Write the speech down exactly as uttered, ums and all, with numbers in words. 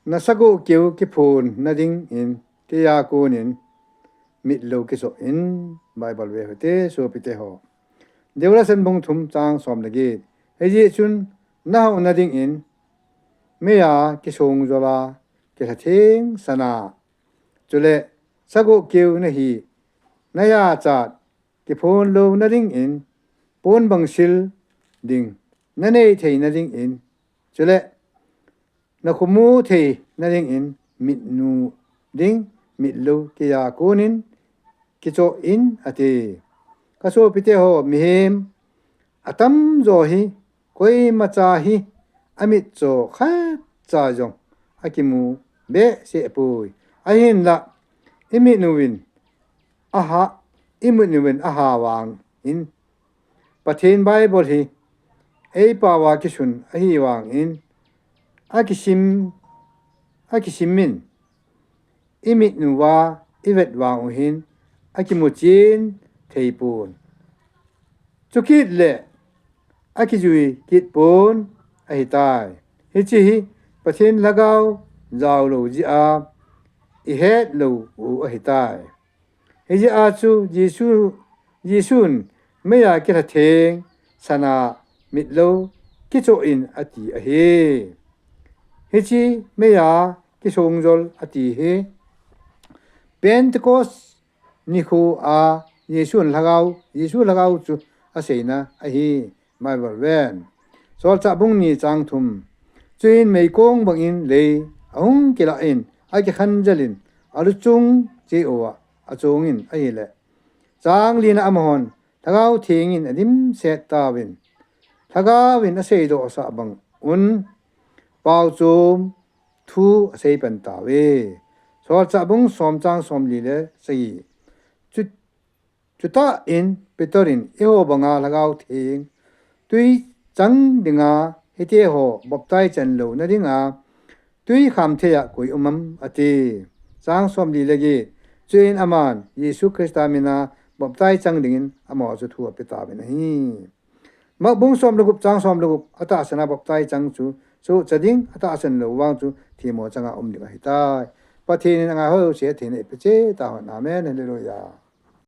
Nasagoh keu kiphon nadingin, keiya konin mitlou kichoh in. Bible ve hite, sopite ho. Deurasam bung thum chang som le get. Hijeh chun nahao nadingin, meiya kisongjol a, kilhatheng sana, chule sagoh keu nahi, nayachat kiphon lou nadingin, pon bang sil ding nanei thei nadingin, chule nakhomu thei nadingin, mitnu ding mitlou keiya konin kichoh in, ati. Kasopite ho, mihem atamjo hi, koimacha hi amitcho khatcha jong akimu behseh poi. Ahinla, imitnu in aha, imitnu in aha vangin, Pathen Bible hi eipao a kisun ahivangin, akisim, akisimin, imitnu a ivet vang uhin akimuchen theipon. Chukit le akijui kitpon ahitai. Hiche hi Pathen Lhagao jaolou jeh a ihetlou u ahitai. Hijeh a chu Jesu, Jesun meiya kilhatheng sana mitlou kichoh in ati ahi. Hiche meiya kisongjol ati hi Pentecost nikho a Jesun Lhagao, Jesu Lhagao chu aseina ahi, Bible ven. Solchah bung ni chang thum. Chuin meikong bangin lei ahung kilah in, akikhanjel in, aluchung cheh uva achongin ahile, chang lina amahon Lhagao Thengin adimset tauvin, Lhagaovin aseidohsah bang un paochom thu aseipan tauve. Solchah bung som chang somli le sagi. Chu, chutah in Peter in, eiho banga Lhagao Theng twi chang dinga hiteho baptize chan louna dinga twi khamthei a koi um am, ati. Chang somli le get. Chuin aman Jesu Christa mina baptize chang dingin amaho chu thu ape tauvin ahi. Mark bung som le gup chang som le gup, atahsan a baptize chang chu sohcha ding, atahsan lou vang chu themmo changa um ding ahitai. Pathen in angaihoi jouse athei in eipe cheh tahen. Amen. Hallelujah.